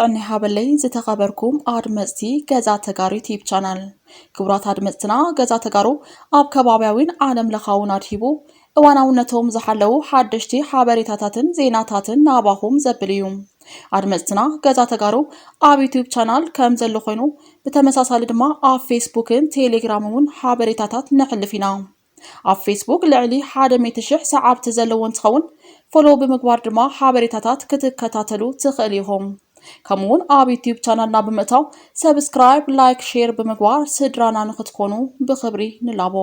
ጥዕና ይሃበለይ ዝተኸበርኩም ኣድመፅቲ ገዛ ተጋሩ ዩቲዩብ ቻናል። ክቡራት ኣድመፅትና፣ ገዛ ተጋሩ ኣብ ከባቢያዊን ዓለም ለኻውን ኣድሂቡ እዋናውነቶም ዝሓለዉ ሓደሽቲ ሓበሬታታትን ዜናታትን ናባኹም ዘብል እዩ። ኣድመፅትና፣ ገዛ ተጋሩ ኣብ ዩቲዩብ ቻናል ከም ዘሎ ኮይኑ፣ ብተመሳሳሊ ድማ ኣብ ፌስቡክን ቴሌግራም እውን ሓበሬታታት ነሕልፍ ኢና። ኣብ ፌስቡክ ልዕሊ ሓደ ሚእቲ ሽሕ ሰዓብቲ ዘለዎ እንትኸውን፣ ፎሎ ብምግባር ድማ ሓበሬታታት ክትከታተሉ ትኽእል ኢኹም። ከምኡውን ኣብ ዩቲዩብ ቻናልና ብምእታው ሰብስክራይብ፣ ላይክ፣ ሼር ብምግባር ስድራና ንክትኮኑ ብኽብሪ ንላቦ።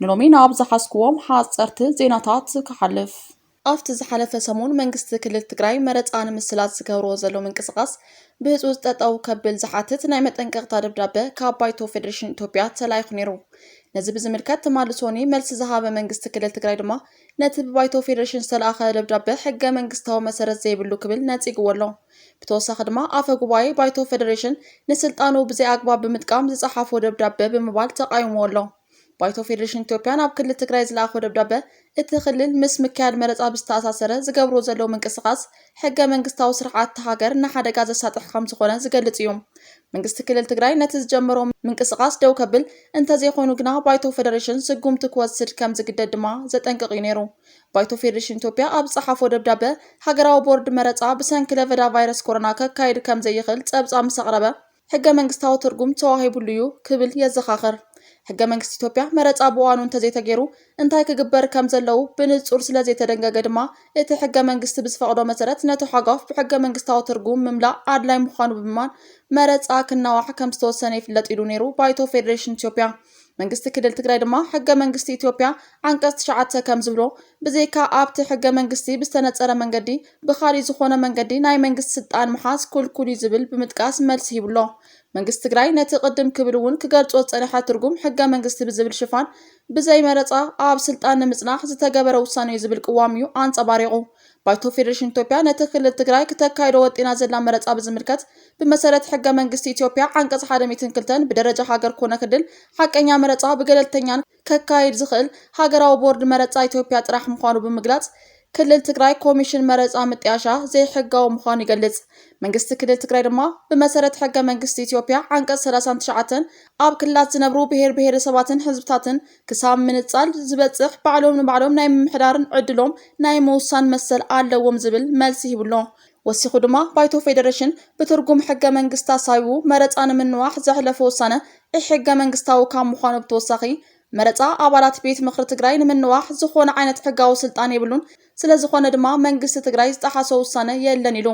ንሎሚ ናብ ዝሓዝኩዎም ሓፀርቲ ዜናታት ክሓልፍ። ኣብቲ ዝሓለፈ ሰሙን መንግስቲ ክልል ትግራይ መረፃ ንምስላጥ ዝገብርዎ ዘሎ ምንቅስቓስ ብህፁፅ ጠጠው ከብል ዝሓትት ናይ መጠንቀቕታ ደብዳበ ካብ ባይቶ ፌዴሬሽን ኢትዮጵያ ተላኢኹ ነይሩ። ነዚ ብዝምልከት ትማሊ ሶኒ መልሲ ዝሃበ መንግስቲ ክልል ትግራይ ድማ ነቲ ብባይቶ ፌዴሬሽን ዝተለኣኸ ደብዳበ ሕገ መንግስታዊ መሰረት ዘይብሉ ክብል ነፂግዎ ኣሎ። ብተወሳኺ ድማ ኣፈ ጉባኤ ባይቶ ፌዴሬሽን ንስልጣኑ ብዘይ ኣግባብ ብምጥቃም ዝፀሓፎ ደብዳበ ብምባል ተቃይምዎ ኣሎ። ባይቶ ፌዴሬሽን ኢትዮጵያ ናብ ክልል ትግራይ ዝለኣኾ ደብዳበ እቲ ክልል ምስ ምክያድ መረፃ ብዝተኣሳሰረ ዝገብርዎ ዘለዉ ምንቅስቓስ ሕገ መንግስታዊ ስርዓት እታ ሃገር ንሓደጋ ዘሳጥሕ ከም ዝኾነ ዝገልፅ እዩ። መንግስቲ ክልል ትግራይ ነቲ ዝጀመሮ ምንቅስቓስ ደው ከብል እንተዘይኮይኑ ግና ባይቶ ፌዴሬሽን ስጉምቲ ክወስድ ከም ዝግደድ ድማ ዘጠንቅቕ እዩ ነይሩ። ባይቶ ፌዴሬሽን ኢትዮጵያ ኣብ ዝፀሓፎ ደብዳበ ሃገራዊ ቦርድ መረፃ ብሰንኪ ለበዳ ቫይረስ ኮሮና ከካይድ ከም ዘይኽእል ፀብፃብ ምስ ኣቕረበ ሕገ መንግስታዊ ትርጉም ተዋሂቡሉ እዩ ክብል የዘኻኽር። ሕገ መንግስቲ ኢትዮጵያ መረፃ ብእዋኑ እንተዘይተገይሩ እንታይ ክግበር ከም ዘለዉ ብንፁር ስለዘይተደንገገ ድማ እቲ ሕገ መንግስቲ ብዝፈቕዶ መሰረት ነቲ ሓጓፍ ብሕገ መንግስታዊ ትርጉም ምምላእ ኣድላይ ምዃኑ ብምማን መረፃ ክናዋሕ ከም ዝተወሰነ ይፍለጥ ኢሉ ነይሩ ባይቶ ፌዴሬሽን ኢትዮጵያ። መንግስቲ ክልል ትግራይ ድማ ሕገ መንግስቲ ኢትዮጵያ ዓንቀፅ ትሽዓተ ከም ዝብሎ ብዘይካ ኣብቲ ሕገ መንግስቲ ብዝተነፀረ መንገዲ ብኻሊእ ዝኾነ መንገዲ ናይ መንግስቲ ስልጣን ምሓዝ ክልኩል እዩ ዝብል ብምጥቃስ መልሲ ሂብሎ። መንግስቲ ትግራይ ነቲ ቅድም ክብል እውን ክገልጾ ዝጸንሐ ትርጉም ሕገ መንግስቲ ብዝብል ሽፋን ብዘይ መረጻ ኣብ ስልጣን ንምጽናሕ ዝተገበረ ውሳነ እዩ ዝብል ቅዋም እዩ ኣንጸባሪቑ። ባይቶ ፌዴሬሽን ኢትዮጵያ ነቲ ክልል ትግራይ ክተካይዶ ወጢና ዘላ መረጻ ብዝምልከት ብመሰረት ሕገ መንግስቲ ኢትዮጵያ ዓንቀጽ ሓደ ሚእትን ክልተን ብደረጃ ሃገር ኮነ ክልል ሓቀኛ መረጻ ብገለልተኛን ከካይድ ዝኽእል ሃገራዊ ቦርድ መረጻ ኢትዮጵያ ጥራሕ ምዃኑ ብምግላጽ፣ ክልል ትግራይ ኮሚሽን መረጻ ምጥያሻ ዘይሕጋዊ ምዃኑ ይገልጽ። መንግስቲ ክልል ትግራይ ድማ ብመሰረት ሕገ መንግስቲ ኢትዮጵያ ዓንቀጽ ሰላሳን ትሽዓተን ኣብ ክልላት ዝነብሩ ብሄር ብሄረሰባትን ህዝብታትን ክሳብ ምንጻል ዝበጽሕ ባዕሎም ንባዕሎም ናይ ምምሕዳርን ዕድሎም ናይ ምውሳን መሰል ኣለዎም ዝብል መልሲ ሂብሎ። ወሲኹ ድማ ባይቶ ፌዴሬሽን ብትርጉም ሕገ መንግስቲ ኣሳቢቡ መረጻ ንምንዋሕ ዘሕለፎ ውሳነ ኢሕገ መንግስታዊ ካብ ምዃኑ ብተወሳኺ መረጻ ኣባላት ቤት ምኽሪ ትግራይ ንምንዋሕ ዝኾነ ዓይነት ሕጋዊ ስልጣን የብሉን። ስለዝኾነ ድማ መንግስቲ ትግራይ ዝጠሓሶ ውሳነ የለን ኢሉ።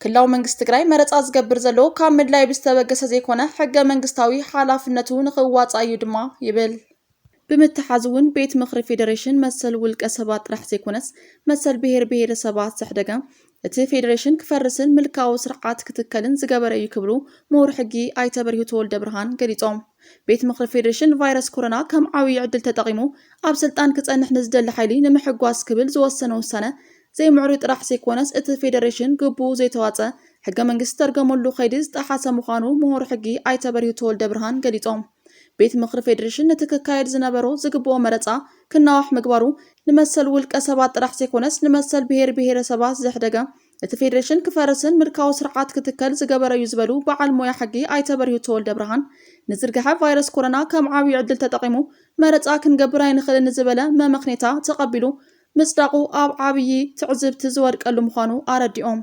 ክልላዊ መንግስቲ ትግራይ መረጻ ዝገብር ዘሎ ካብ ምድላይ ብዝተበገሰ ዘይኮነ ሕገ መንግስታዊ ሓላፍነቱ ንኽዋጻእ እዩ ድማ ይብል። ብምትሓዝ እውን ቤት ምኽሪ ፌዴሬሽን መሰል ውልቀ ሰባት ጥራሕ ዘይኮነስ መሰል ብሄር ብሄረሰባት ዘሕደገ እቲ ፌዴሬሽን ክፈርስን ምልካዊ ስርዓት ክትከልን ዝገበረ እዩ ክብሉ ምሁር ሕጊ ኣይተ በሪሁ ተወልደ ብርሃን ገሊጾም። ቤት ምኽሪ ፌዴሬሽን ቫይረስ ኮሮና ከም ዓብዪ ዕድል ተጠቒሙ ኣብ ስልጣን ክጸንሕ ንዝደሊ ሓይሊ ንምሕጓስ ክብል ዝወሰነ ውሳነ ዘይምዕሩይ ጥራሕ ዘይኮነስ እቲ ፌዴሬሽን ግቡኡ ዘይተዋጸ ሕገ መንግስቲ ዝተርገመሉ ከይዲ ዝጠሓሰ ምዃኑ ምሁር ሕጊ ኣይተ በሪሁ ተወልደ ብርሃን ገሊጾም። ቤት ምኽሪ ፌዴሬሽን ነቲ ክካየድ ዝነበሮ ዝግብኦ መረጻ ክናዋሕ ምግባሩ ንመሰል ውልቀ ሰባት ጥራሕ ዘይኮነስ ንመሰል ብሄር ብሄረሰባት ዘሕደገ እቲ ፌዴሬሽን ክፈርስን ምልካዊ ስርዓት ክትከል ዝገበረ እዩ ዝበሉ በዓል ሞያ ሕጊ ኣይተ በሪሁ ተወልደ ብርሃን ንዝርግሐ ቫይረስ ኮሮና ከም ዓብዪ ዕድል ተጠቒሙ መረጻ ክንገብር ኣይንኽእልን ዝበለ መመኽኔታ ተቐቢሉ ምጽዳቑ ኣብ ዓብዪ ትዕዝብቲ ዝወድቀሉ ምዃኑ ኣረዲኦም።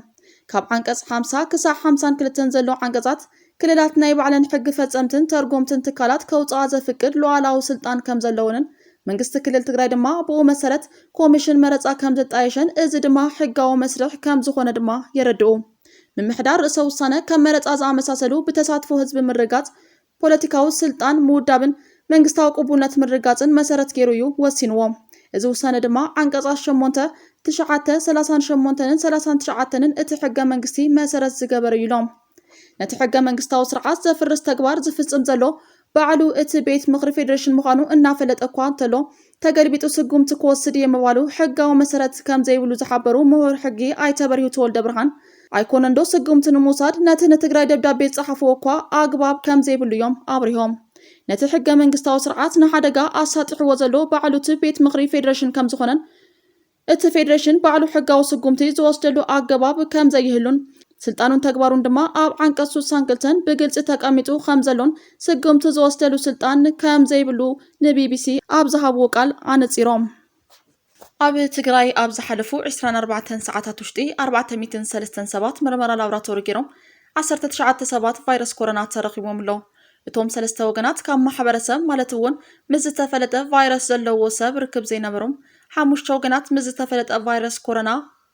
ካብ ዓንቀጽ ሓምሳ ክሳዕ ሓምሳን ክልተን ዘሎ ዓንቀጻት ክልላት ናይ ባዕለን ሕጊ ፈጸምትን ተርጎምትን ትካላት ከውጽኣ ዘፍቅድ ሉዓላዊ ስልጣን ከም ዘለወንን መንግስቲ ክልል ትግራይ ድማ ብኡ መሰረት ኮሚሽን መረጻ ከም ዘጣየሸን እዚ ድማ ሕጋዊ መስርሕ ከም ዝኾነ ድማ የረድኡ። ምምሕዳር ርእሰ ውሳነ ከም መረጻ ዝኣመሳሰሉ ብተሳትፎ ህዝቢ ምርጋጽ ፖለቲካዊ ስልጣን ምውዳብን መንግስታዊ ቅቡልነት ምርጋጽን መሰረት ገይሩ እዩ ወሲንዎ። እዚ ውሳነ ድማ ዓንቀጻት ሸሞንተ፣ ትሽዓተ፣ ሰላሳን ሸሞንተንን ሰላሳን ትሽዓተንን እቲ ሕገ መንግስቲ መሰረት ዝገበረ እዩ ኢሎም። ነቲ ሕገ መንግስታዊ ስርዓት ዘፍርስ ተግባር ዝፍጽም ዘሎ ባዕሉ እቲ ቤት ምኽሪ ፌዴሬሽን ምዃኑ እናፈለጠ እኳ እንተሎ ተገልቢጡ ስጉምቲ ክወስድ እየ ምባሉ ሕጋዊ መሰረት ከም ዘይብሉ ዝሓበሩ ምሁር ሕጊ ኣይተ በሪሁ ተወልደ ብርሃን ኣይኮነን ዶ ስጉምቲ ንምውሳድ ነቲ ንትግራይ ደብዳቤ ዝጸሓፍዎ እኳ ኣግባብ ከም ዘይብሉ እዮም ኣብሪሆም። ነቲ ሕገ መንግስታዊ ስርዓት ንሓደጋ ኣሳጢሕዎ ዘሎ ባዕሉ እቲ ቤት ምኽሪ ፌዴሬሽን ከም ዝኾነን እቲ ፌዴሬሽን ባዕሉ ሕጋዊ ስጉምቲ ዝወስደሉ ኣገባብ ከም ዘይህሉን ስልጣኑን ተግባሩን ድማ ኣብ ዓንቀጽ ስሳን ክልተን ብግልጺ ተቀሚጡ ከም ዘሎን ስጉምቲ ዝወስደሉ ስልጣን ከም ዘይብሉ ንቢቢሲ ኣብ ዝሃብዎ ቃል ኣነጺሮም። ኣብ ትግራይ ኣብ ዝሓለፉ ዕስራን ኣርባዕተን ሰዓታት ውሽጢ ኣርባዕተ ሚእትን ሰለስተን ሰባት ምርመራ ላብራቶሪ ገይሮም ዓሰርተ ትሽዓተ ሰባት ቫይረስ ኮሮና ተረኺቦም ኣለዉ። እቶም ሰለስተ ወገናት ካብ ማሕበረሰብ ማለት እውን ምስ ዝተፈለጠ ቫይረስ ዘለዎ ሰብ ርክብ ዘይነበሮም፣ ሓሙሽተ ወገናት ምስ ዝተፈለጠ ቫይረስ ኮሮና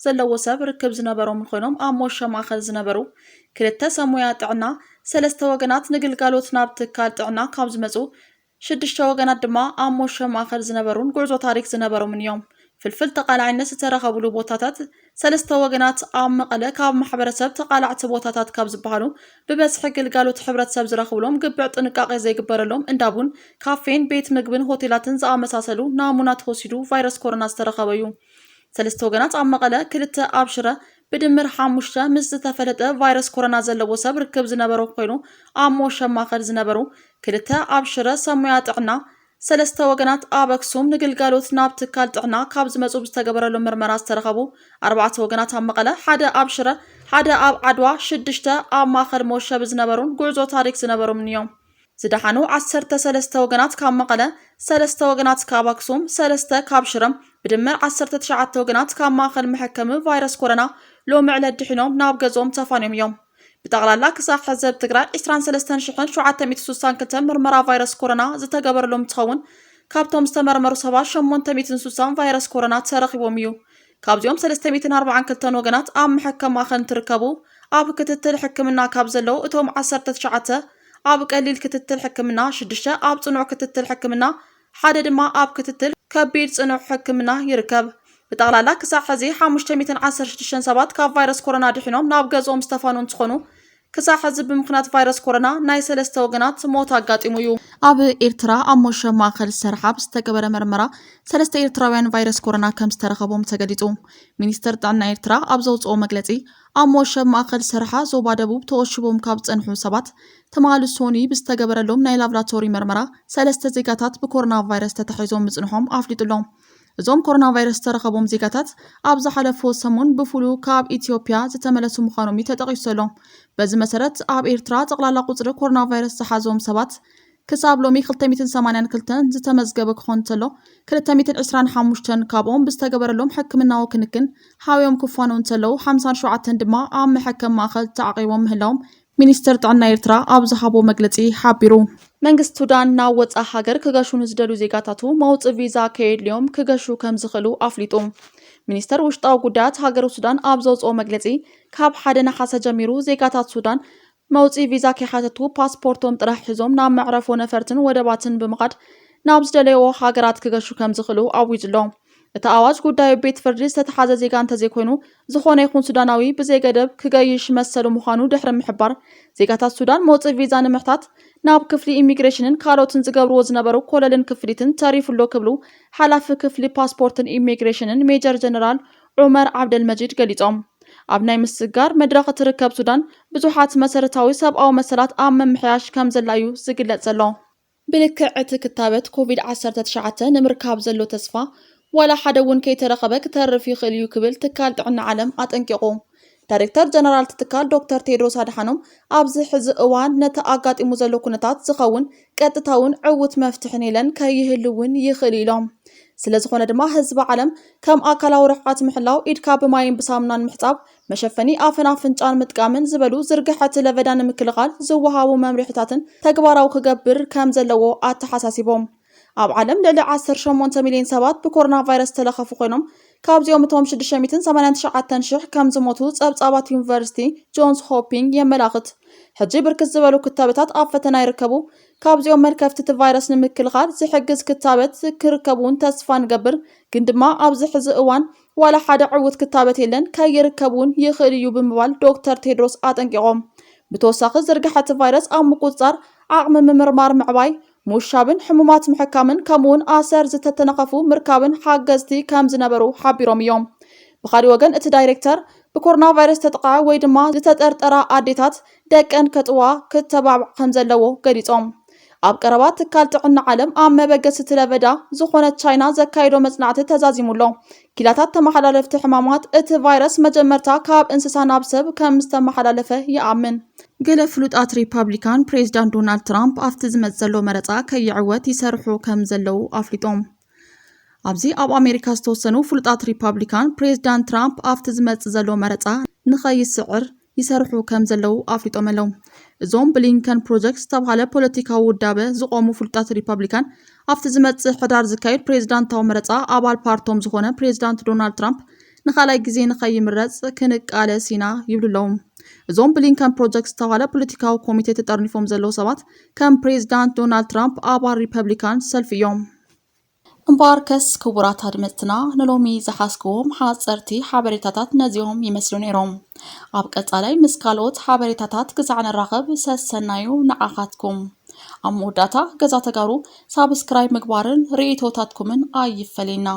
ዘለዎ ሰብ ርክብ ዝነበሮም ኮይኖም ኣብ ሞሸ ማእኸል ዝነበሩ ክልተ ሰብ ሞያ ጥዕና፣ ሰለስተ ወገናት ንግልጋሎት ናብ ትካል ጥዕና ካብ ዝመፁ ሽዱሽተ ወገናት ድማ ኣብ ሞሸ ማእኸል ዝነበሩን ጉዕዞ ታሪክ ዝነበሩምን እዮም። ፍልፍል ተቓላዕነት ዝተረኸብሉ ቦታታት ሰለስተ ወገናት ኣብ መቐለ ካብ ማሕበረሰብ ተቓላዕቲ ቦታታት ካብ ዝበሃሉ ብበዝሒ ግልጋሎት ሕብረተሰብ ዝረኽብሎም ግብዕ ጥንቃቄ ዘይግበረሎም እንዳ ቡን፣ ካፌን፣ ቤት ምግብን ሆቴላትን ዝኣመሳሰሉ ናሙና ተወሲዱ ቫይረስ ኮሮና ዝተረኸበ እዩ። ሰለስተ ወገናት ኣብ መቐለ፣ ክልተ ኣብ ሽረ፣ ብድምር ሓሙሽተ ምስ ዝተፈለጠ ቫይረስ ኮሮና ዘለዎ ሰብ ርክብ ዝነበሮ ኮይኑ ኣብ ሞሸ ማእኸል ዝነበሩ ክልተ ኣብ ሽረ ሰብ ሞያ ጥዕና፣ ሰለስተ ወገናት ኣብ ኣክሱም ንግልጋሎት ናብ ትካል ጥዕና ካብ ዝመፁ ብዝተገበረሎም ምርመራ ዝተረኸቡ ኣርባዕተ ወገናት ኣብ መቐለ፣ ሓደ ኣብ ሽረ፣ ሓደ ኣብ ዓድዋ፣ ሽዱሽተ ኣብ ማእኸል ሞሸ ብዝነበሩን ጉዕዞ ታሪክ ዝነበሮምን እዮም። ዝደሓኑ ዓሰርተ ሰለስተ ወገናት ካብ መቐለ፣ ሰለስተ ወገናት ካብ ኣክሱም፣ ሰለስተ ካብ ሽረ፣ ብድምር ዓሰርተ ትሽዓተ ወገናት ካብ ማእኸል መሐከሚ ቫይረስ ኮሮና ሎሚ ዕለት ድሒኖም ናብ ገዝኦም ተፋንዮም እዮም። ብጠቕላላ ክሳብ ሕዚ ኣብ ትግራይ ዕስራን ሰለስተን ሽሕን ሸውዓተ ሚእትን ስሳን ክልተን ምርመራ ቫይረስ ኮሮና ዝተገበረሎም እንትኸውን፣ ካብቶም ዝተመርመሩ ሰባት ሸሞንተ ሚእትን ስሳን ቫይረስ ኮሮና ተረኺቦም እዩ። ካብዚኦም ሰለስተ ሚእትን ኣርባዓን ክልተን ወገናት ኣብ መሐከሚ ማእኸል እንትርከቡ፣ ኣብ ክትትል ሕክምና ካብ ዘለዉ እቶም ዓሰርተ ትሽዓተ ኣብ ቀሊል ክትትል ሕክምና፣ ሽዱሽተ ኣብ ጽኑዕ ክትትል ሕክምና፣ ሓደ ድማ ኣብ ክትትል ከቢድ ጽኑዕ ሕክምና ይርከብ። ብጠቕላላ ክሳብ ሕዚ ሓሙሽተ ሚእትን ዓሰርተ ሽዱሽተ ሰባት ካብ ቫይረስ ኮሮና ድሒኖም ናብ ገዝኦም ዝተፋኑ እንትኾኑ፣ ክሳብ ሕዚ ብምኽንያት ቫይረስ ኮሮና ናይ ሰለስተ ወገናት ሞት ኣጋጢሙ እዩ። ኣብ ኤርትራ ኣብ ሞሸ ማእኸል ዝሰርሓ ብዝተገበረ መርመራ ሰለስተ ኤርትራውያን ቫይረስ ኮሮና ከም ዝተረኸቦም ተገሊጹ። ሚኒስተር ጥዕና ኤርትራ ኣብ ዘውጽኦ መግለጺ፣ ኣብ ሞሸ ማእኸል ዝሰርሓ ዞባ ደቡብ ተወሽቦም ካብ ዝጸንሑ ሰባት ትማሊ ሶኒ ብዝተገበረሎም ናይ ላብራቶሪ መርመራ ሰለስተ ዜጋታት ብኮሮና ቫይረስ ተታሒዞም ምጽንሖም ኣፍሊጡ ኣሎ። እዞም ኮሮና ቫይረስ ዝተረኸቦም ዜጋታት ኣብ ዝሓለፈ ሰሙን ብፍሉ ካብ ኢትዮጵያ ዝተመለሱ ምዃኖም እዩ ተጠቒሱ ዘሎ። በዚ መሰረት ኣብ ኤርትራ ጠቕላላ ቁጽሪ ኮሮና ቫይረስ ዝሓዞም ሰባት ክሳብ ሎሚ ክልተ ሚእትን ሰማንያን ክልተን ዝተመዝገበ ክኾን እንተሎ፣ ክልተ ሚእትን ዕስራን ሓሙሽተን ካብኦም ብዝተገበረሎም ሕክምናዊ ክንክን ሓውዮም ክፋነው እንተለዉ፣ ሓምሳን ሸውዓተን ድማ ኣብ መሐከሚ ማእኸል ተዓቒቦም ምህላዎም ሚኒስተር ጥዕና ኤርትራ ኣብ ዝሃቦ መግለጺ ሓቢሩ። መንግስቲ ሱዳን ናብ ወጻኢ ሃገር ክገሹ ንዝደልዩ ዜጋታቱ መውጽኢ ቪዛ ከየድልዮም ክገሹ ከም ዝኽእሉ ኣፍሊጡ። ሚኒስተር ውሽጣዊ ጉዳያት ሃገረ ሱዳን ኣብ ዘውጽኦ መግለጺ፣ ካብ ሓደ ነሓሰ ጀሚሩ ዜጋታት ሱዳን መውጽኢ ቪዛ ከይሓተቱ ፓስፖርቶም ጥራሕ ሒዞም ናብ መዕረፎ ነፈርትን ወደባትን ብምኻድ ናብ ዝደለይዎ ሃገራት ክገሹ ከም ዝኽእሉ ኣዊጁ ኣሎ። እቲ ኣዋጅ ጉዳዩ ቤት ፍርዲ ዝተተሓዘ ዜጋ እንተዘይኮይኑ፣ ዝኾነ ይኹን ሱዳናዊ ብዘይገደብ ክገይሽ መሰሉ ምዃኑ ድሕሪ ምሕባር፣ ዜጋታት ሱዳን መውጽኢ ቪዛ ንምሕታት ናብ ክፍሊ ኢሚግሬሽንን ካልኦትን ዝገብርዎ ዝነበሩ ኮለልን ክፍሊትን ተሪፉ ኣሎ ክብሉ ሓላፊ ክፍሊ ፓስፖርትን ኢሚግሬሽንን ሜጀር ጀነራል ዑመር ዓብደልመጂድ ገሊጾም። ኣብ ናይ ምስግጋር መድረኽ እትርከብ ሱዳን ብዙሓት መሰረታዊ ሰብኣዊ መሰላት ኣብ ምምሕያሽ ከም ዘላ እዩ ዝግለጽ ዘሎ። ብልክዕ እቲ ክታበት ኮቪድ ዓሰርተ ትሽዓተ ንምርካብ ዘሎ ተስፋ ዋላ ሓደ እውን ከይተረኸበ ክተርፍ ይኽእል እዩ ክብል ትካል ጥዕና ዓለም ኣጠንቂቑ። ዳይሬክተር ጀነራል እቲ ትካል ዶክተር ቴድሮስ ኣድሓኖም ኣብዚ ሕዚ እዋን ነቲ ኣጋጢሙ ዘሎ ኩነታት ዝኸውን ቀጥታውን ዕዉት መፍትሕን የለን፣ ከይህሉ እውን ይኽእል ኢሎም። ስለ ዝኾነ ድማ ህዝቢ ዓለም ከም ኣካላዊ ርሕቀት ምሕላው፣ ኢድካ ብማይን ብሳሙናን ምሕጻብ፣ መሸፈኒ ኣፍን ኣፍንጫን ምጥቃምን ዝበሉ ዝርግሐ እቲ ለበዳ ንምክልኻል ዝወሃቡ መምርሒታትን ተግባራዊ ክገብር ከም ዘለዎ ኣተሓሳሲቦም። ኣብ ዓለም ልዕሊ ዓሰርተ ሸሞንተ ሚልዮን ሰባት ብኮሮና ቫይረስ ዝተለኸፉ ኮይኖም፣ ካብዚኦም እቶም ሽዱሽተ ሚእትን ሰማንያን ትሽዓተን ሽሕ ከም ዝሞቱ ጸብጻባት ዩኒቨርሲቲ ጆንስ ሆፒንግ የመላኽት። ሕጂ ብርክት ዝበሉ ክታበታት ኣብ ፈተና ይርከቡ። ካብዚኦም መልከፍቲ እቲ ቫይረስ ንምክልኻል ዝሕግዝ ክታበት ክርከብ እውን ተስፋ ንገብር፣ ግን ድማ ኣብዚ ሕዚ እዋን ዋላ ሓደ ዕዉት ክታበት የለን፣ ከይርከብ እውን ይኽእል እዩ ብምባል ዶክተር ቴድሮስ ኣጠንቂቖም። ብተወሳኺ ዝርግሐ እቲ ቫይረስ ኣብ ምቁጽጻር ዓቕሚ ምምርማር ምዕባይ፣ ምውሻብን ሕሙማት ምሕካምን ከምኡውን ኣሰር ዝተተነኸፉ ምርካብን ሓገዝቲ ከም ዝነበሩ ሓቢሮም እዮም። ብኻሊእ ወገን እቲ ዳይሬክተር ብኮሮና ቫይረስ ዝተጠቕዓ ወይ ድማ ዝተጠርጠራ ኣዴታት ደቀን ከጥዋ ክተባብዓ ከም ዘለዎ ገሊጾም። ኣብ ቀረባ ትካል ጥዕና ዓለም ኣብ መበገሲ እቲ ለበዳ ዝኾነት ቻይና ዘካየዶ መጽናዕቲ ተዛዚሙ ኣሎ። ኪላታት ተመሓላለፍቲ ሕማማት እቲ ቫይረስ መጀመርታ ካብ እንስሳ ናብ ሰብ ከም ዝተመሓላለፈ ይኣምን። ገለ ፍሉጣት ሪፓብሊካን ፕሬዚዳንት ዶናልድ ትራምፕ ኣብቲ ዝመጽእ ዘሎ መረጻ ከይዕወት ይሰርሑ ከም ዘለዉ ኣፍሊጦም። ኣብዚ ኣብ ኣሜሪካ ዝተወሰኑ ፍሉጣት ሪፓብሊካን ፕሬዚዳንት ትራምፕ ኣብቲ ዝመጽእ ዘሎ መረጻ ንኸይስዕር ይሰርሑ ከም ዘለዉ ኣፍሊጦም ኣለዉ። እዞም ብሊንከን ፕሮጀክት ዝተባህለ ፖለቲካዊ ውዳበ ዝቆሙ ፍሉጣት ሪፓብሊካን ኣብቲ ዝመጽእ ሕዳር ዝካየድ ፕሬዚዳንታዊ መረጻ ኣባል ፓርቶም ዝኾነ ፕሬዚዳንት ዶናልድ ትራምፕ ንኻልኣይ ግዜ ንኸይምረጽ ክንቃለስ ኢና ይብሉ ኣለዉ። እዞም ብሊንከን ፕሮጀክት ዝተባህለ ፖለቲካዊ ኮሚቴ ተጠርኒፎም ዘለዉ ሰባት ከም ፕሬዚዳንት ዶናልድ ትራምፕ ኣባል ሪፐብሊካን ሰልፊ እዮም። እምበኣርከስ ክቡራት ኣድመፅትና ንሎሚ ዝሓዝክዎም ሓፀርቲ ሓበሬታታት ነዚኦም ይመስሉ ነይሮም። ኣብ ቀፃላይ ምስ ካልኦት ሓበሬታታት ክሳዕ ንራኸብ ሰሰናዩ ንዓኻትኩም። ኣብ መወዳእታ ገዛ ተጋሩ ሳብስክራይብ ምግባርን ርእይቶታትኩምን ኣይፈለየና።